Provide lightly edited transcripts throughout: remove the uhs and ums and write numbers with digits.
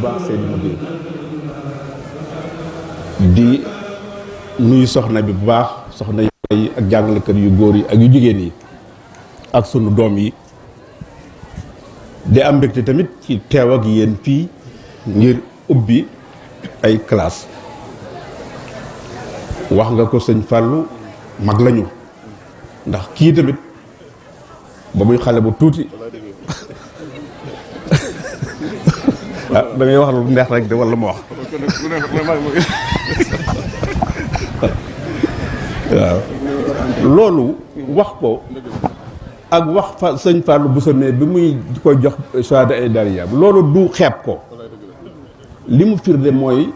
baax seen mudir di nuyu soxna bi bu baax soxna yi ak jàngalekat yu góor yi ak yu jigéen yi ak sunu doom yi di am mbégte tamit ci teew ak yéen fii ngir ubbi ay classe wax nga ko sëñ Fallou mag lañu ndax kii tamit ba muy xale bu tuuti da ngay wax lu neex rek de wala ma wax waaw loolu wax ko ak wax fa sëñ Fallou bu samee bi muy koy jox shahada ay dariya loolu du xeeb ko li mu firnde mooy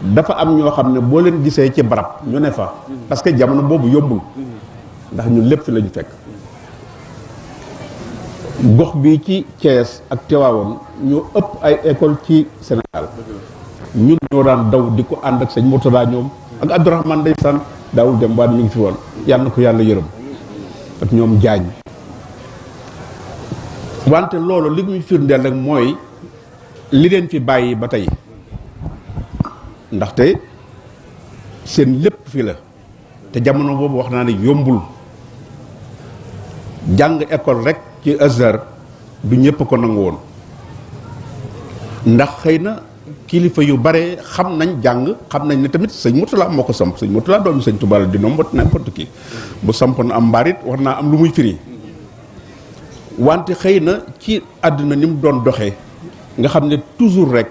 dafa am ñoo xam ne boo leen gisee ci barab ñu ne fa parce que jamono boobu yombul ndax ñun lépp fi lañu fekk gox bi ci Thiès ak Tivaouane ñoo ëpp ay école ci Sénégal ñun ñoo daan daw di ko ànd ak sëñ Mourtada ñoom ak Abdourahmane ndeysaan daawul dem waa mi ngi fi woon yàlla na ko yàlla yërëm ak ñoom jaañ wante loolu li muy firndeel rek mooy li leen fi bàyyi ba tey ndaxte seen lépp fi la te jamono boobu wax naa ne yombul jàng école rek ci Azhar du ñëpp ko nangu woon ndax xëy na kilifa yu bare xam nañ jàng xam nañ ne tamit sëñ Mourtala moo ko samp sëñ Mourtala doomi sëñ Touba la di nombat n'importe qui bu sampoon am mbaarit war naa am lu muy firi wante xëy na ci àdduna ni mu doon doxee nga xam ne toujours rek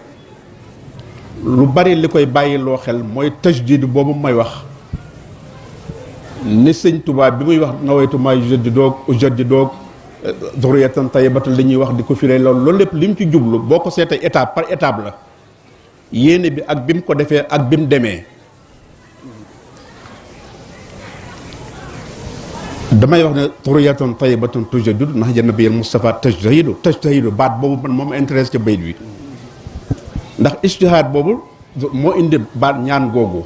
lu bari li koy bàyyi loo xel mooy tajdid boobu may wax ni sëñ Touba bi muy wax nawaytu maa ujaddidu zurriyatan tayyibatan li ñuy wax di ko firee loolu lépp li mu ci jublu boo ko seetee étape par étape la yéene bi ak bi mu ko defee ak bi mu demee damay wax ne zurriyatan tayyibatan tujaddidu ndax ja nabiyal Mustafa tajtahidu baat boobu man moom intéresse ca bayt wi ndax ijtihaad boobu moo indi baat ñaan googu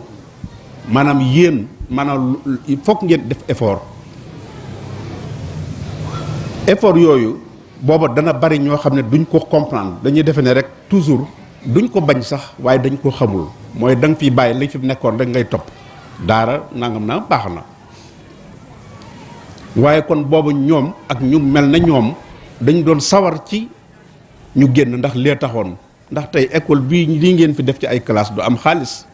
maanaam yéen maanaam il faut ngeen def effort yooyu booba dana bari ñoo xam ne duñ ko comprendre dañuy defe ne rek toujours duñ ko bañ sax waaye dañ ko xamul mooy da nga fiy bàyyi li fi nekkoon rek ngay topp daara nangam naa baax na waaye kon boobu ñoom ak ñu mel na ñoom dañ doon sawar ci ñu génn ndax lee taxoon ndax tey école bii lii ngeen fi def ci ay classe du am xaalis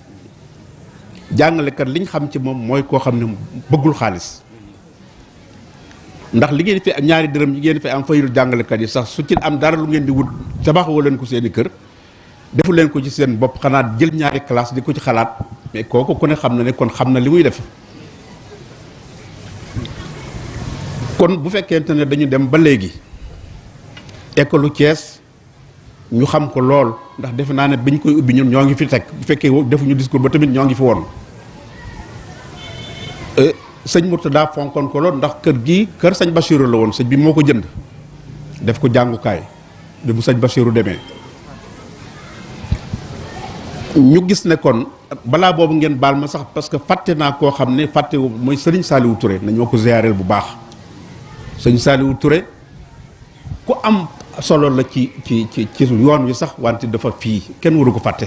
jàngalekat liñ xam ci moom mooy koo xam ne bëggul xaalis ndax li ngeen fi ñaari dërëm yi ngeen fi am fayul jàngalekat yi sax su ci am dara lu ngeen di wut tabaxoo leen ko seeni kër defu leen ko ci seen bopp xanaa jël ñaari classe di ko ci xalaat mais kooku ku ne xam na ne kon xam na li muy def kon bu fekkente ne dañu dem ba léegi école Thiès ñu xam ko lool ndax defe naa ne biñ koy ubbi ñun ñoo ngi fi teg bu fekkee defuñu discours ba tamit ñoo ngi fi woon sëñ Mourtada fonkoon ko lool ndax kër gii kër sëñ Bachirou la woon sëñ bi moo ko jënd def ko jàngukaay bi bu sëñ Bachirou demee ñu gis ne kon balaa boobu ngeen baal ma sax parce que fàtte naa koo xam ne fàtte mooy sëriñ Saliou Touré nañoo ko ziareel bu baax sëñ Saliou Touré ku am solo la ci yoon wi sax wante dafa fii kenn waru ko fàtte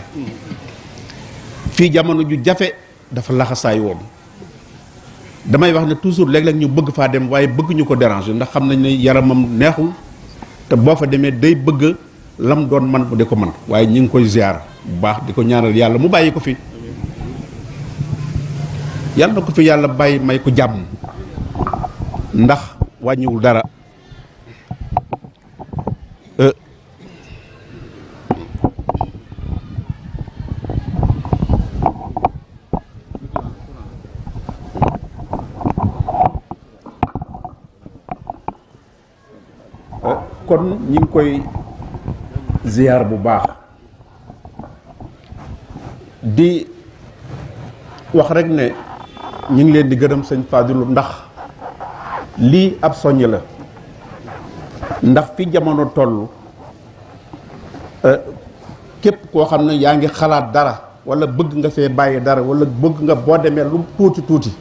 fii jamono ju jafe dafa laxasaay woon damay wax ne toujours léeg-léeg ñu bëgg faa dem waaye bëgg ñu ko déranger ndax xam nañ ne yaramam neexul te boo fa demee day bëgg lam doon man bu di ko man waaye ñi ngi koy ziar bu baax di ko ñaanal yàlla mu bàyyi ko fi yàlla na ko fi yàlla bàyyi may ko jàmm ndax wàññiwul dara kon ñi ngi koy ziar bu baax di wax rek ne ñu ngi leen di gërëm sëñ Fadilou ndax lii ab soññ la ndax fi jamono toll képp koo xam ne yaa ngi xalaat dara wala bëgg nga fee bàyyi dara wala bëgg nga boo demee lu tuuti tuuti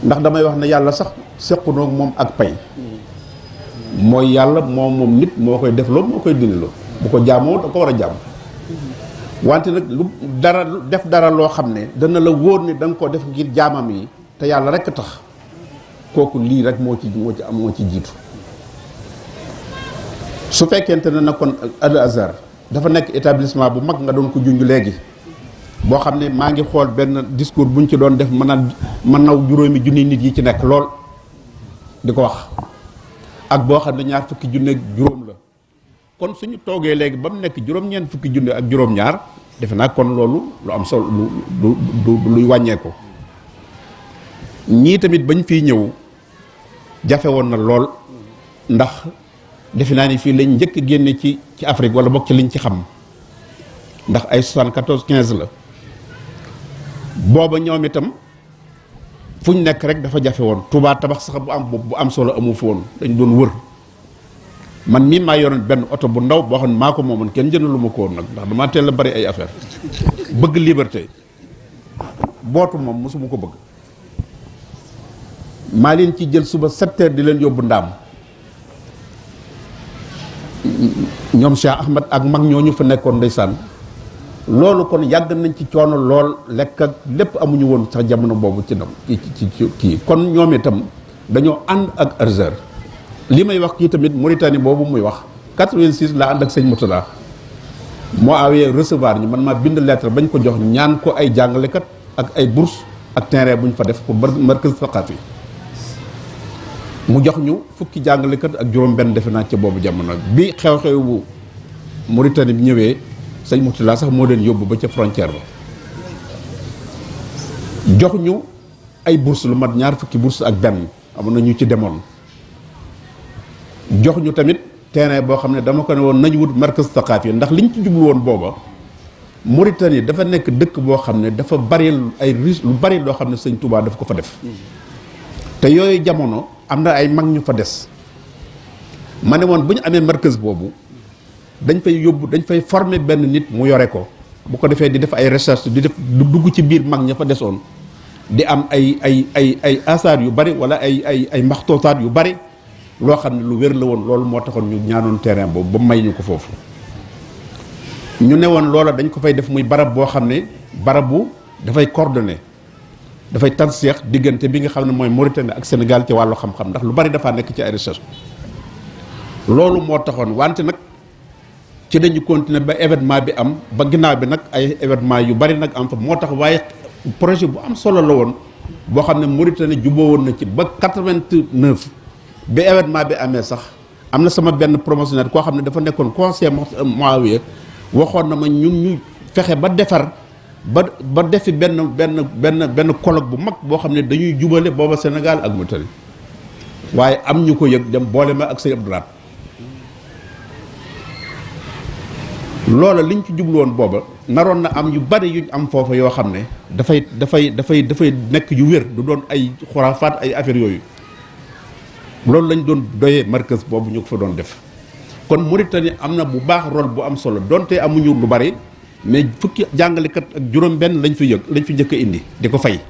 ndax damay wax ne yàlla sax sequnoo moom ak pay mooy yàlla moom nit moo koy def loo moo koy dindi loo bu ko jaamoo da ko war a jaam wante nag lu dara def dara loo xam ne dana la wóor ni da nga ko def ngir jaamam yi te yàlla rekk tax kooku lii rek moo ci jiitu su fekkente ne nag kon Al Azhar dafa nekk établissement bu mag nga doon ko junj léegi boo xam ne maa ngi xool benn discours bu ñu ci doon def mën naw juróomi junni nit yi ci nekk lool di ko wax ak boo xam ne ñaar fukki junne ak juróom la kon suñu toogee léegi ba mu nekk juróom-ñeent fukki junne ak juróom-ñaar defe naa kon loolu lu am solo lu luy wàññeeku ñii tamit bañ fiy ñëw jafe woon na lool ndax defe naa ni fii lañ njëkk génne ci Afrique wala bokk ci liñ ci xam ndax ay 74 15 la booba ñoom itam fu ñu nekk rek dafa jafe woon Touba tabax sax bu am solo amu fi woon dañ doon wër man mii maa yoroon benn oto bu ndaw boo xam ne maa ko moomoon kenn jëndalu ma ko woon nag ndax damaa teel a bari ay affaire bëgg liberté bootu moom mosuma ko bëgg maa leen ci jël suba 7 heures di leen yóbbu ndaam ñoom Cheikh Ahmed ak mag ñooñu fa nekkoon ndeysaan loolu kon yàgg nañ ci coono lool lekk ak lépp amuñu woon sax jamono boobu ci ndam ci kii kon ñoom itam dañoo ànd ak Azhar li may wax kii tamit Mauritanie boobu muy wax 86 laa ànd ak sëñ Moutala moo awee recevoir ñu man maa bind lettre bañ ko jox ñaan ko ay jàngalekat ak ay bourse ak terrain bu ñu fa def pour markaz saqafi mu jox ñu fukki jàngalekat ak juróom-benn defe naa ca boobu jamono bi xew-xew bu Mauritanie bi ñëwee sëñ Moutala sax moo leen yóbbu ba ca frontière ba jox ñu ay bourse lu mat ñaar fukki bourse ak benn amoon na ñu ci demoon jox ñu tamit terrain boo xam ne dama ko ne woon nañ wut markaz saqafi ndax liñ ci jublu woon booba Mauritanie dafa nekk dëkk boo xam ne dafa bari ay risque lu bari loo xam ne sëñ Touba daf ko fa def te yooyu jamono am na ay mag ñu fa des ma ne woon bu ñu amee markaz boobu dañ fay former benn nit mu yore ko bu ko defee di def ay recherche di def dugg ci biir mag ña fa desoon di am ay asaar yu bari wala ay maxtootaat yu bari loo xam ne lu wér la woon loolu moo taxoon ñu ñaanoon terrain boobu ba may ñu ko foofu ñu ne woon loola dañ ko fay def muy barab boo xam ne barab bu dafay coordonné dafay tanseex diggante bi nga xam ne mooy Mauritanie ak Sénégal ci wàllu xam-xam ndax lu bari dafaa nekk ci ay recherche loolu moo taxoon wante nag ci dañu continuer ba événement bi am ba ginnaaw bi nag ay événement yu bari nag am fa moo tax waaye projet bu am solo la woon boo xam ne Mauritanie juboo woon na ci ba 89 bi événement bi amee sax am na sama benn promotionnaire koo xam ne dafa nekkoon conseiller Muawiya waxoon na ma ñun ñu fexe ba defar ba defi benn colloque bu mag boo xam ne dañuy jubale booba Sénégal ak Mauritanie waaye am ñu ko yëg dem boole ma ak sëñ Abdoulaat loola liñ ci jublu woon booba naroon na am yu bari yuñ am foofa yoo xam ne dafay nekk yu wér du doon ay xuraafaat ay affaires yooyu loolu lañ doon doyee markaz boobu ñu ko fa doon def kon Mauritanie am na bu baax rôle bu am solo donte amuñu lu bari mais fukki jàngalekat ak juróom-benn lañ fi njëkk a indi di ko fay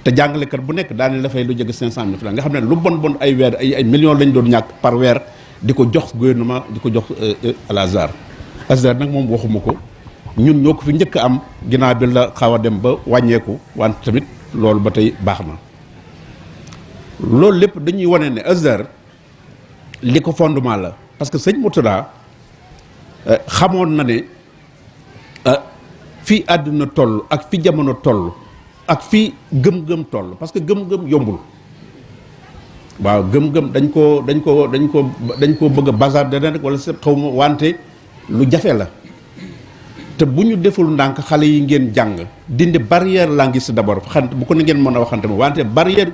te jàngalekat bu nekk daane la fay lu jege 500 000 francs nga xam ne lu bon ay weer ay millions lañ doon ñàkk par weer di ko jox gouvernement di ko jox Al Azhar Azhar nag moom waxuma ko ñun ñoo ko fi njëkk a am ginnaaw bi la xaw a dem ba wàññeeku wante tamit loolu ba tey baax na loolu lépp dañuy wane ne Azhar li ko fondement la parce que sëñ Mourtada xamoon na ne fii àdduna toll ak fi jamono toll ak fii gëm-gëm toll parce que gëm-gëm yombul waaw gëm-gëm dañ koo bëgg a bazarder rek wala sa xaw ma wante lu jafe la te bu ñu deful ndànk xale yi ngeen jàng dindi barrière linguistique d'abord xante bu ko ne ngeen mën a waxante ma wante barrière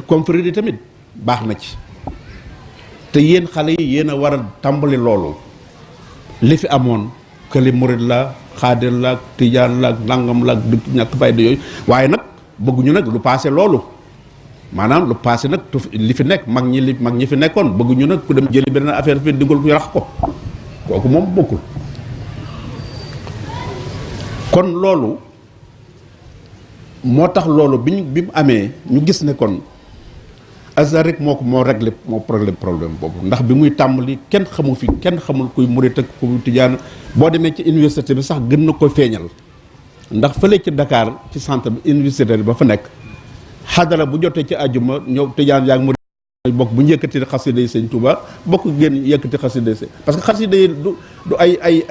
confrérie tamit baax na ci te yéen xale yi yéen a war a tàmbali loolu li fi amoon këli murid la xaadir la tijaan la nangam la du ñàkk fayda yooyu waaye nag bëgguñu nag lu passé loolu maanaam lu passé nag li fi nekk mag ñi fi nekkoon bëgguñu nag ku dem jëli beneen affaire fi digal ku rax ko kooku moom bokkul kon loolu moo tax loolu bi mu amee ñu gis ne kon Azhar rek moo réglé moo problème boobu ndax bi muy tàmbali kenn xamu fi kenn xamul kuy murit ak kuy tijaan boo demee ci université bi sax gën na ko feeñal ndax fële ci Dakar ci centre bi université ba fa nekk xadara bu jotee ci àjjuma ñëw tijaan yaa ngi murit bokk bu ñu yëkkati xasida yi sëñ Touba bokk génn yëkkati xasida yi parce que xasida yi du ay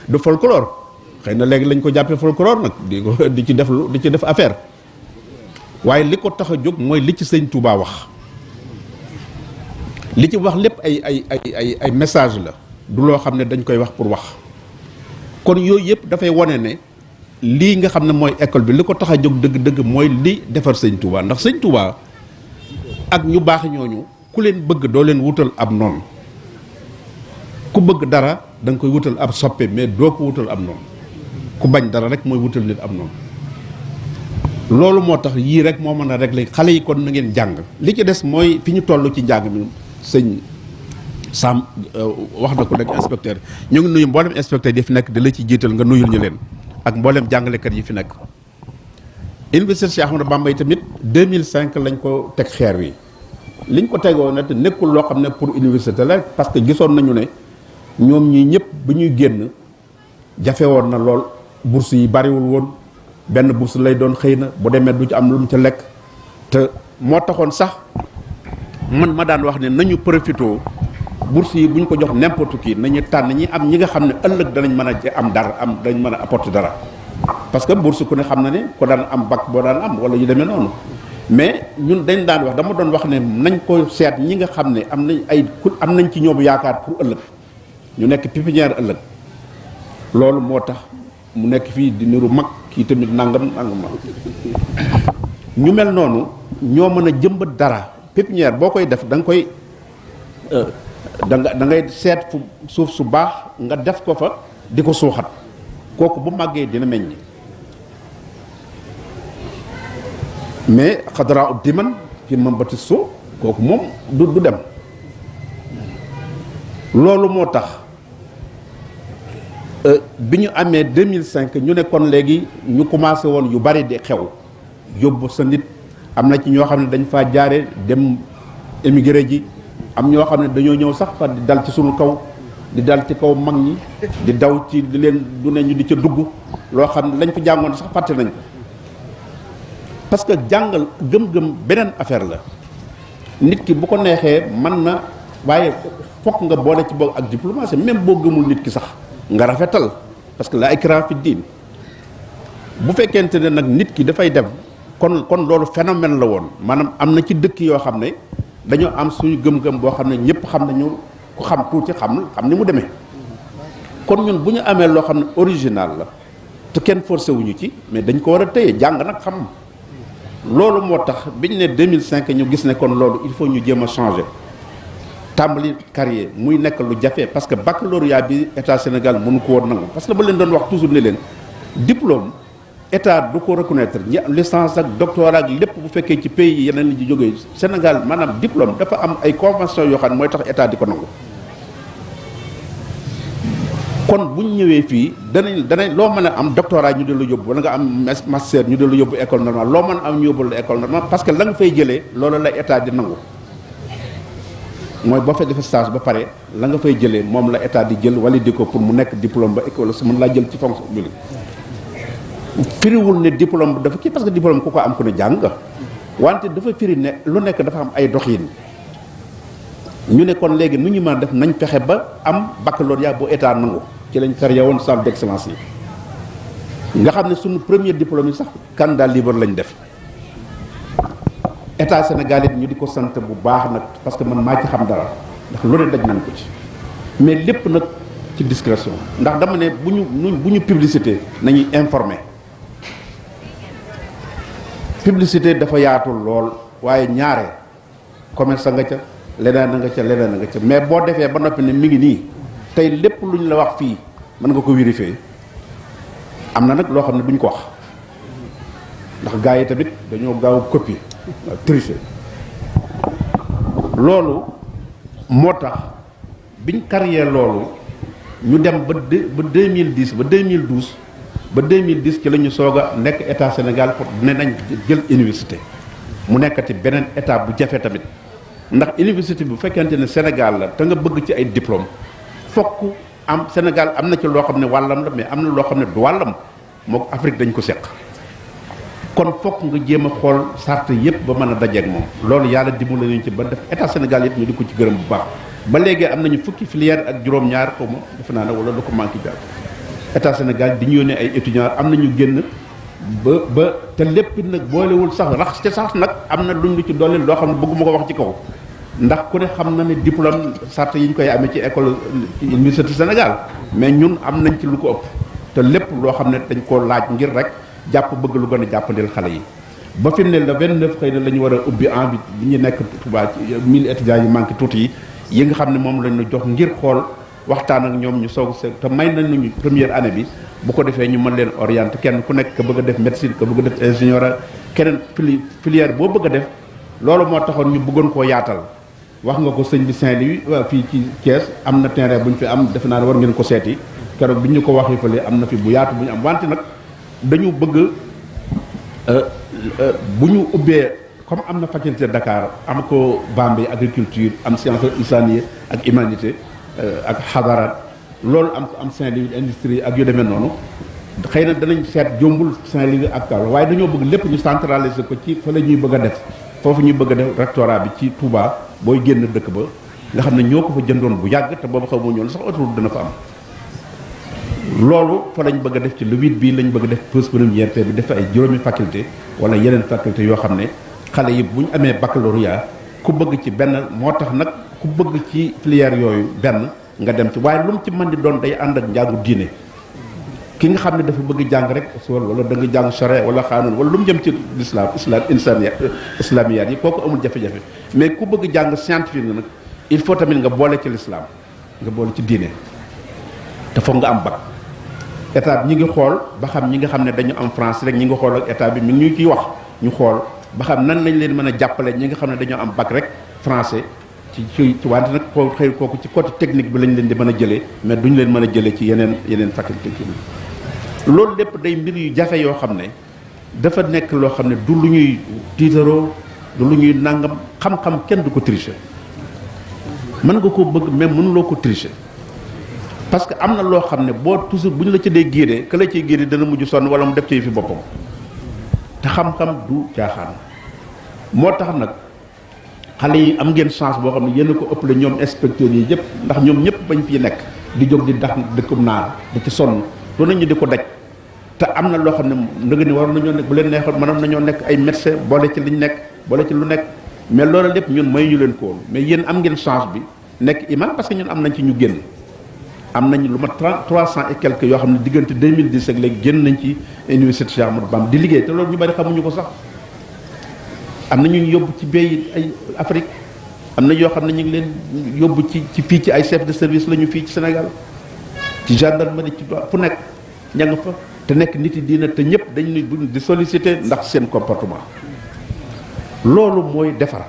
du folklore xëy na léegi lañ ko jàppee folklore nag di ci def affaire waaye li ko tax a jóg mooy li ci sëñ Touba wax li ci wax lépp ay message la du loo xam ne dañ koy wax pour wax kon yooyu yëpp dafay wane ne lii nga xam ne mooy école bi li ko tax a jóg dëgg-dëgg mooy li defar sëñ Touba ndax sëñ Touba ak ñu baax ñooñu ku leen bëgg doo leen wutal ab noonu ku bëgg dara da nga koy wutal ab soppe mais doo ko wutal ab noonu ku bañ dara rek mooy wutal nit ab noonu loolu moo tax yii rek moo mën a régler xale yi kon na ngeen jàng li ci des mooy fi ñu toll ci njàng mi sëñ Sam wax na ko rek inspecteur ñu ngi nuyu mboolem inspecteur yi fi nekk di la ci jiital nga nuyul ñu leen ak mboolem jàngalekat yi fi nekk. Université Cheikh Ahmadou Bamba yi tamit 2005 lañ ko teg xeer wi liñ ko tegoo nag nekkul loo xam ne pour université la parce que gisoon nañu ne ñoom ñii ñëpp bu ñuy génn jafe woon na lool bourse yi bariwul woon benn bourse lay doon xëy na bu demee du ci am lu mu ca lekk te moo taxoon sax man ma daan wax ne nañu profité bourse yi bu ñu ko jox n'importe qui nañu tànn ñi am ñi nga xam ne ëllëg danañ mën a am dara dañ mën a apporter dara parce que bourse ku ne xam na ne ko daan am bac boo daan am wala yu demee noonu mais ñun dañ daan wax dama doon wax ne nañ ko seet ñi nga xam ne am nañ ci ñoom yaakaar pour ëllëg ñu nekk pépinière ëllëg loolu moo tax mu nekk fii di niru mag kii tamit nangam ñu mel noonu ñoo mën a jëmbat dara pépinière boo koy def da nga koy da ngay seet fu suuf su baax nga def ko fa di ko suuxat kooku bu màggee dina meññ mais xadara ut diman fi mambati soo kooku moom du dem loolu moo tax bi ñu amee 2005 ñu ne kon léegi ñu commencé woon yu bari di xew yóbbu sa nit am na ci ñoo xam ne dañ faa jaare dem émigré ji am ñoo xam ne dañoo ñëw sax fa di dal ci sunu kaw di dal ci kaw mag ñi di daw ci di leen du ne ñu di ca dugg loo xam ne lañ fa jàngoon sax fàtte nañ ko parce que jàngal gëm-gëm beneen affaire la nit ki bu ko neexee mën na waaye fokk nga boole ci boog ak diplomatie même boo gëmul nit ki sax nga rafetal parce que la ikraha fi diin bu fekkente ne nag nit ki dafay dem kon loolu phénomène la woon maanaam am na ci dëkk yoo xam ne dañoo am suñu gëm-gëm boo xam ne ñëpp xam nañu ku xam tuuti xam ni mu demee kon ñun bu ñu amee loo xam ne original la te kenn forcé wuñu ci mais dañ ko war a téye jàng nag xam loolu moo tax biñ ne 2005 ñu gis ne kon loolu il faut ñu jéem a changer tàmbali carrière muy nekk lu jafe parce que baccalauréat bi état Sénégal mënu ko woon nangu parce que ba leen doon wax toujours ne leen diplôme état du ko reconnaître ñi licence ak doctorat ak lépp bu fekkee ci pays yi yeneen li ci jógee Sénégal maanaam diplôme dafa am ay convention yoo xam ne mooy tax état di ko nangu kon bu ñu ñëwee fii danañ loo mën a am doctorat ñu de la yóbbu wala nga am master ñu de la yóbbu école normale loo mën a am ñu yóbbu la école normale parce que la nga fay jëlee loolu la état di nangu mooy boo fa defee stage ba pare la nga fay jëlee moom la état di jël validé ko pour mu nekk diplôme ba école su mën laa jël ci fonction publique firiwul ne diplôme dafa kii parce que diplôme ku ko am ku ne jàng nga wante dafa firi ne lu nekk dafa am ay doxin ñu ne kon léegi nu ñu mën a def nañ fexe ba am baccalauréat bu état nangu ci lañ créé woon centre d'excellence yi nga xam ne suñu premier diplôme yi sax candidat libre lañ def état Sénégal it ñu di ko sant bu baax nag parce que man maa ci xam dara ndax lu ne daj nañ ko ci mais lépp nag ci discrétion ndax dama ne bu ñu publicité nañuy informer publicité dafa yaatul lool waaye ñaare commerce nga ca leneen nga ca leneen nga ca mais boo defee ba noppi ne mi ngi nii tey lépp lu ñu la wax fii mën nga ko vérifier am na nag loo xam ne duñ ko wax ndax gars yi tamit dañoo gaaw copier tricher loolu moo tax biñ carrière loolu ñu dem ba 2010 ba 2012 ba 2010 ci la ñu soog a nekk état Sénégal pour ne nañ jël université mu nekkati beneen état bu jafe tamit ndax université bu fekkente ne Sénégal la te nga bëgg ci ay diplôme fokk am Sénégal am na ci loo xam ne wàllam la mais am na loo xam ne du wàllam mook Afrique dañ ko seq kon fokk nga jéem a xool sart yëpp ba mën a dajeeg moom loolu yàlla dimbali nañu ci ba def état Sénégal yëpp ñu di ko ci gërëm bu baax ba léegi am nañu fukki filière ak juróom-ñaar xaw ma defe naa ne wala lu ko manqué jàpp état Sénégal di ñu yónnee ay étudiants am nañu génn ba te lépp nag boolewul sax rax ca sax nag am na luñ lu ci dolli loo xam ne bëgguma ko wax ci kaw ndax ku ne xam na ne diplôme sart yi ñu koy amee ci école université Sénégal mais ñun am nañ ci lu ko ëpp te lépp loo xam ne dañ koo laaj ngir rek jàpp bëgg lu gën a jàppandil xale yi ba fi ne le 29 xëy na la ñu war a ubbi en bi ñu nekk Touba ci 1000 étudiants yi manqué tuuti yi nga xam ne moom lañ la jox ngir xool waxtaan ak ñoom ñu soog te may nañ ñu première année bi bu ko defee ñu mën leen orienté kenn ku nekk ka bëgg a def médecine ka bëgg a def ingénieur ak keneen filière boo bëgg a def loolu moo taxoon ñu bëggoon koo yaatal wax nga ko sëñ bi Saint-Louis fii ci Thiès am na terrain bu ñu fi am defe naa ne war ngeen ko seeti keroog bi ñu ko waxee fële am na fi bu yaatu bu ñu am wante nag dañu bëgg bu ñu ubbee comme am na faculté Dakar am ko Bambey agriculture am science islamique ak humanité ak xadaraat loolu am Saint-Louis industrie ak yu demee noonu xëy na danañ seet jombul Saint-Louis ak Kaolack waaye dañoo bëgg lépp ñu centraliser ko ci fa la ñuy bëgg a def foofu ñuy bëgg a def rectorat bi ci Touba booy génn dëkk ba nga xam ne ñoo ko fa jëndoon bu yàgg te boobu xaw ma ñoon sax autoroute dana fa am loolu fa lañ bëgg a def ci le 8 bii lañ bëgg a def pause première bi def ay juróomi faculté wala yeneen faculté yoo xam ne xale yi bu ñu amee baccalauréat ku bëgg ci benn moo tax nag ku bëgg ci filière yooyu benn nga dem ci waaye lu mu ci mën di doon day ànd ak njàngu diine ki nga xam ne dafa bëgg jàng rek usul wala da nga jàng charia wala xaanun wala lu mu jëm ci l'islam islamiyat yi kooku amul jafe-jafe mais ku bëgg jàng scientifique nga nag il faut tamit nga boole ci l'islam nga boole ci diine te foog nga am bac état bi ñi ngi xool ba xam ñi nga xam ne dañu am français rek ñi ngi xool ak état bi mi ngi ñu ciy wax ñu xool ba xam nan lañ leen mën a jàppale ñi nga xam ne dañoo am bac rek français ci wante nag koo xëy kooku ci côté technique bi lañ leen di mën a jëlee mais duñu leen mën a jëlee ci yeneen faculté kii loolu lépp day mbir yu jafe yoo xam ne dafa nekk loo xam ne du lu ñuy tiitaroo du lu ñuy nangam xam-xam kenn du ko tricher mën nga koo bëgg mais mënuloo ko tricher parce que am na loo xam ne boo toujours bu ñu la ci dee giiree ka la ciy giiree dana mujj sonn wala mu def ci fi boppam te xam-xam du caaxaan moo tax nag xale yi am ngeen chance boo xam ne yéen a ko ëpp la ñoom inspecteurs yi yëpp ndax ñoom ñëpp bañ fi nekk di jóg di dax dëkkum naar di ci sonn doon nañu di ko daj te am na loo xam ne ndëgg ni waroon nañoo nekk bu leen neexoon mënoon nañoo nekk ay médecin boole ci liñ nekk boole ci lu nekk mais loolu lépp ñun may ñu leen ko woon mais yéen am ngeen chance bi nekk imam parce que ñun am nañ ci ñu génn am nañ lu ma 300 et quelques yoo xam ne diggante 2010 ak léegi génn nañ ci université Cheikh Ahmadou Bamba di liggéey te loolu ñu bari xamuñu ko sax am na ñu yóbbu ci pays ay Afrique am na yoo xam ne ñu ngi leen yóbbu ci fii ci ay chef de service la ñu fii ci Sénégal ci gendarmerie ci fu nekk ña nga fa te nekk nit yi diina te ñëpp dañu di solliciter ndax seen comportement loolu mooy defar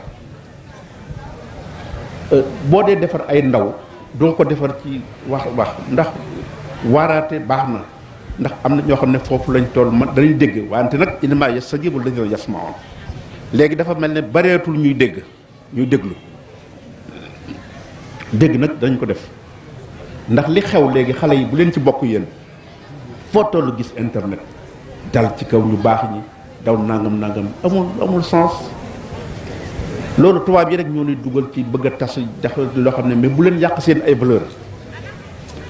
boo dee defar ay ndaw doo ko defar ci wax ndax waaraate baax na ndax am na ñoo xam ne foofu lañ toll man danañ dégg wante nag innamaa yastajiibu llaziina yasma'uun léegi dafa mel ne bareetul ñuy dégg ñuy déglu dégg nag dañ ko def ndax li xew léegi xale yi bu leen ci bokk yéen foo tollu gis internet dal ci kaw ñu baax ñi daw nangam amul sens loolu tubaab yi rek ñoo ñuy dugal ci bëgg a tas jax loo xam ne mais bu leen yàq seen ay valeur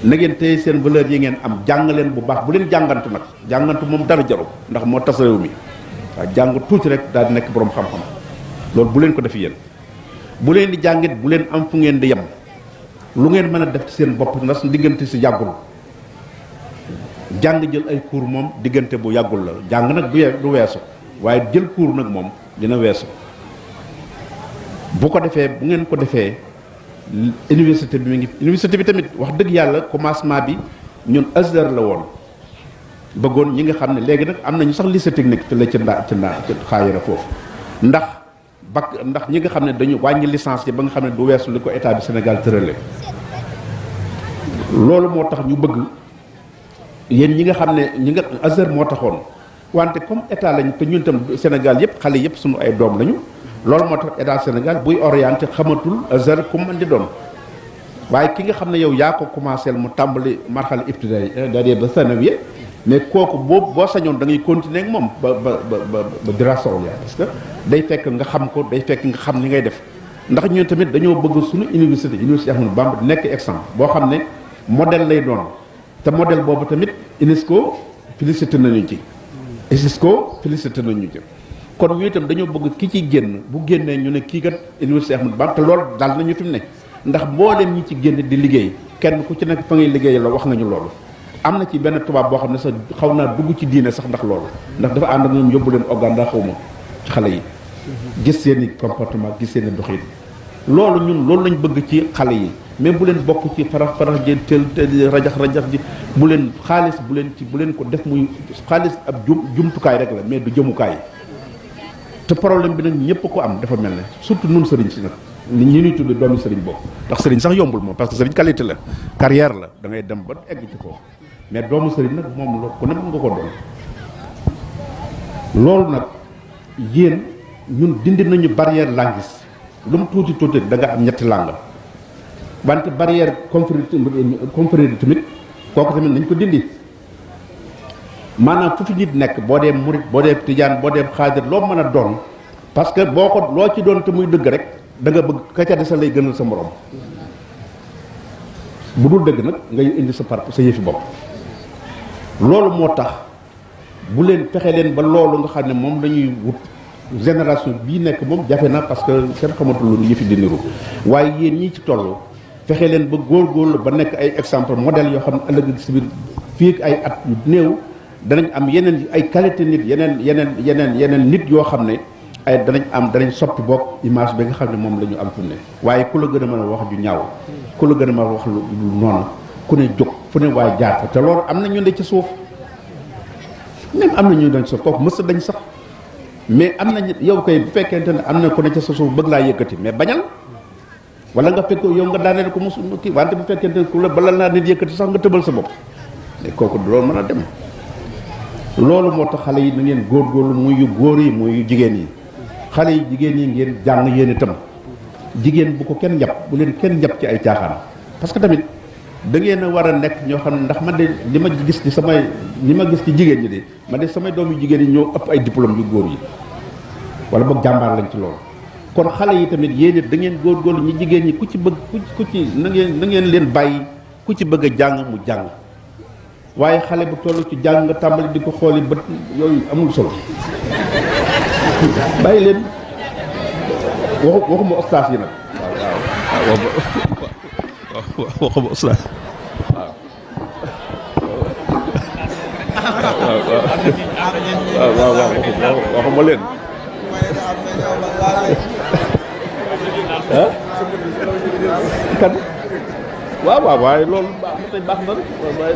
na ngeen téye seen valeur yi ngeen am jàng leen bu baax bu leen jàngantu nag jàngantu moom dara jaru ndax moo tas réew mi waaw jàng tuuti rek daal di nekk boroom xam-xam loolu bu leen ko def yéen bu leen di jàngit bu leen am fu ngeen di yem lu ngeen mën a def ci seen bopp ndax diggante si yàggul jàng jël ay cours moom diggante bu yàggul la jàng nag du weesu waaye jël cours nag moom dina weesu bu ko defee bu ngeen ko defee université bi mi ngi université bi tamit wax dëgg yàlla commencement bi ñun Azhar la woon bëggoon ñi nga xam ne léegi nag am nañu sax lycée technique te la ci xaayira foofu ndax ñi nga xam ne dañu wàññi licence yi ba nga xam ne du weesu li ko état bi Sénégal tërale loolu moo tax ñu bëgg yéen ñi nga xam ne ñi nga Azhar moo taxoon wante comme état lañ te ñun tam Sénégal yëpp xale yëpp suñu ay doom lañu loolu moo tax état Sénégal buy orienté xamatul Azhar ku mën di doon waaye ki nga xam ne yow yaa ko commencé mu tàmbali marxal ibtidaay c'est-à-dire ba sanawiya mais kooku boo sañoon da ngay continuer ak moom ba dirasa ulya parce que day fekk nga xam ko day fekk nga xam ni ngay def ndax ñun tamit dañoo bëgg suñu université Ahmadou Bamba nekk exemple boo xam ne modèle lay doon te modèle boobu tamit UNESCO félicité nañu ci kon ñu itam dañoo bëgg ki ci génn bu génnee ñu ne kii kat université Ahmadou Bamba te loolu daal nañu fi mu ne ndax mbooleem ñi ci génn di liggéey kenn ku ci nekk fa ngay liggéey la wax nga ñu loolu am na ci benn tubaab boo xam ne sax xaw naa dugg ci diine sax ndax loolu ndax dafa ànd ak ñoom yóbbu leen Ouganda xawma ci xale yi gis seen i comportement gis seen i doxin loolu ñun loolu lañ bëgg ci xale yi mais bu leen bokk ci farax ji teel rajax ji bu leen xaalis bu leen ko def muy xaalis ab jumtukaay rek la mais du jëmukaay te problème bi nag ñëpp ko am dafa mel ne surtout nun sëriñ si nag nit ñi ñuy tudd doomi sëriñ boobu ndax sëriñ sax yombul moom parce que sëriñ qualité la carrière la da ngay dem ba egg ci foofu mais doomu sëriñ nag moom loo ku ne mën nga ko doon loolu nag yéen ñun dindi nañu barrière linguistique lu mu tuuti da nga am ñetti langue wante barrière confrérie tamit kooku tamit nañ ko dindi maanaam fu fi nit nekk boo dee murit boo dee tijaan boo dee xaadir loo mën a doon parce que boo ko loo ci doon te muy dëgg rek da nga bëgg ka ca des sa lay gënal sa morom bu dul dëgg nag ngay indi sa yëfi bopp loolu moo tax bu leen fexe leen ba loolu nga xam ne moom lañuy wut génération bii nekk moom jafe na parce que kenn xamatul lu yëfi di niru waaye yéen ñii ci toll fexe leen ba góorgóorlu ba nekk ay exemple modèle yoo xam ne ëllëg si biir fii ak ay at yu néew danañ am yeneen ay qualité nit yeneen nit yoo xam ne ay danañ soppi bokk image bi nga xam ne moom la ñu am fu ne waaye ku la gën a mën a wax ju ñaaw ku la gën a mën a wax lu noonu ku ne jóg fu ne waaye jaar fa te loolu am na ñu ne ci suuf même am na ñu dañ suuf kooku mës dañ sax mais am na yow koy bu fekkente ne am na ku ne ca sa suuf bëgg laa yëkkati mais bañal wala nga fekk yow nga daaneel ko mosu kii wante bu fekkente ne ku la bala naa nit yëkkati sax nga tëbal sa bopp mais kooku loolu mën a dem loolu moo tax xale yi na ngeen góorgóorlu muy yu góor yi muy yu jigéen yi xale yi jigéen yi ngeen jàng yéen itam jigéen bu ko kenn njàpp bu leen kenn njàpp ci ay caaxaan parce que tamit da ngeen a war a nekk ñoo xam ne ndax man de li ma gis ci samay li ma gis ci jigéen ñi de man de samay doomu jigéen yi ñoo ëpp ay diplôme yu góor yi wala boog jàmbaar lañ ci loolu kon xale yi tamit yéen it da ngeen góorgóorlu ñi jigéen ñi ku ci bëgg ku ci na ngeen leen bàyyi ku ci bëgg a jàng mu jàng waaye xale bu toll ci jàng nga tàmbali di ko xooli bët yooyu amul solo bàyyi leen waxuma ustaas yi nag waaw waxuma ustaas waaw waxuma leen kan waaw waaye loolu baax na rek waaye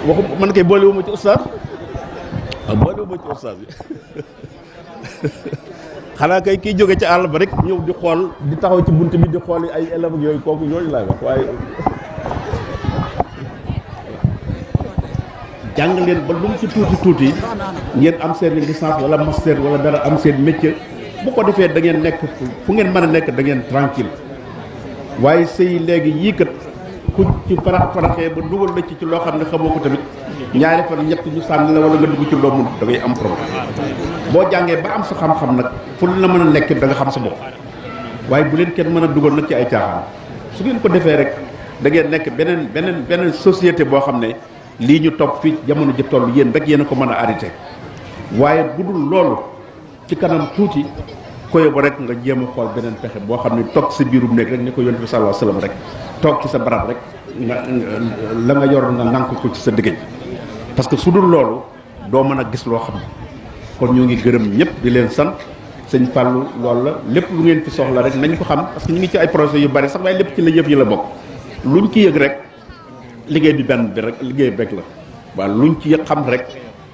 waxu man kay boolewuma ci ustaas waaw boolewuma ci ustaas bi xanaa kay kiy jóge ci àll ba rek ñëw di xool di taxaw ci bunt bi di xool ay élèves yooyu kooku yooyu laay wax waaye jàng leen ba lu mu ci tuuti ngeen am seen licence wala master wala dara am seen métier bu ko defee da ngeen nekk fu ngeen mën a nekk da ngeen tranquille waaye sëy léegi yii kat ku ci paraxee ba dugal la ci loo xam ne xamoo ko tamit ñaari fan ñett ñu sànni la wala nga dugg ci loo mun da ngay am problème boo jàngee ba am sa xam-xam nag fu la mën a nekk da nga xam sa bopp waaye bu leen kenn mën a dugal nag ci ay caaxaan su ngeen ko defee rek da ngeen nekk beneen société boo xam ne lii ñu topp fii jamono ji toll yéen rek yéen a ko mën a arrêté waaye bu dul loolu ci kanam tuuti koyo ba rek nga jéem a xool beneen pexe boo xam ne toog sa biirum néeg rek ni ko yonent bi sallallahu alayhi wasallam rek toog ci sa barab rek nga la nga yor nga nànk ko ci sa dëgëj parce que su dul loolu doo mën a gis loo xam ne kon ñoo ngi gërëm ñëpp di leen sant sëñ Fallou loolu la lépp lu ngeen fi soxla rek nañ ko xam parce que ñu ngi ci ay projets yu bari sax waaye lépp ci la yëf yi la bokk luñ ci yëg rek liggéey bi benn bi rek liggéey bi rek la waaw luñ ci yëg xam rek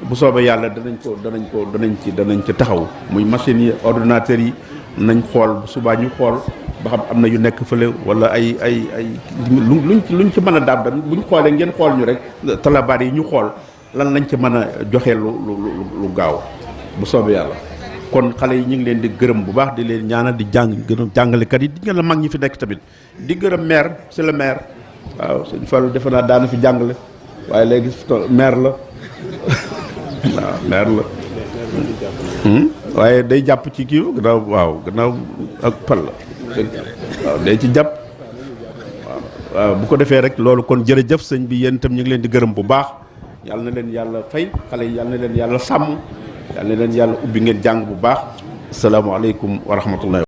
bu soobee yàlla danañ ci taxaw muy machines yi ordinateurs yi nañ xool bu subaa ñu xool ba xam am na yu nekk fële wala ay luñ ci mën a daab tamit buñ xoolee ngeen xool ñu rek talabaar yi ñu xool lan lañ ci mën a joxe lu gaaw bu soobee yàlla kon xale yi ñu ngi leen di gërëm bu baax di leen ñaanal di gërëm jàngalekat yi di ngeen la mag ñi fi nekk tamit di gërëm maire c'est le maire waaw sëñ Fallou defe naa daana fi jàngale waaye léegi maire la waaw maire la waaye day jàpp ci kii gannaaw ak pal la waaw day ci jàpp waaw bu ko defee rek loolu kon jërëjëf sëñ bi yéen itam ñu ngi leen di gërëm bu baax yàlla na leen yàlla fay xale yi yàlla na leen yàlla sàmm yàlla na leen yàlla ubbi ngeen jàng bu baax asalaamaaleykum wa rahmatullahi